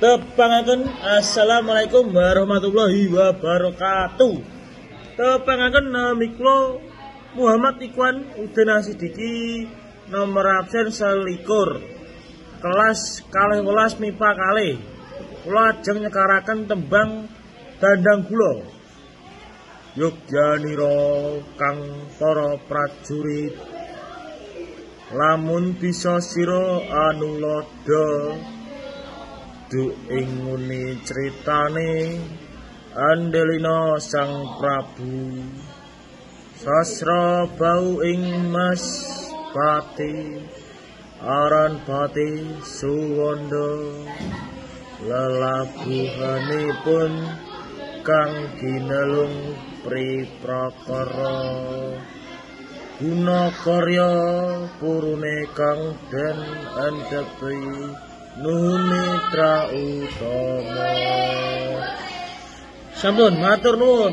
Tepangaken assalamualaikum warahmatullahi wabarakatuh. Tepangaken nami kula Muhammad Ikhwan Udena Sidiki, nomor absen 21, kelas 12 MIPA 2. Kula ajeng nyekaraken tembang Dandang Gula. Yogyanira kang para prajurit, lamun bisa sira anuladha, du ing nguni critane Andelina Sang Prabu. Sasra bau ing Mas Pati, aran Pati Suwanda, lelabuhanipun kang ginelung pri prakara. Guna karya purune kang den endhepi nuhun mitra utama. Sampun, matur nuwun.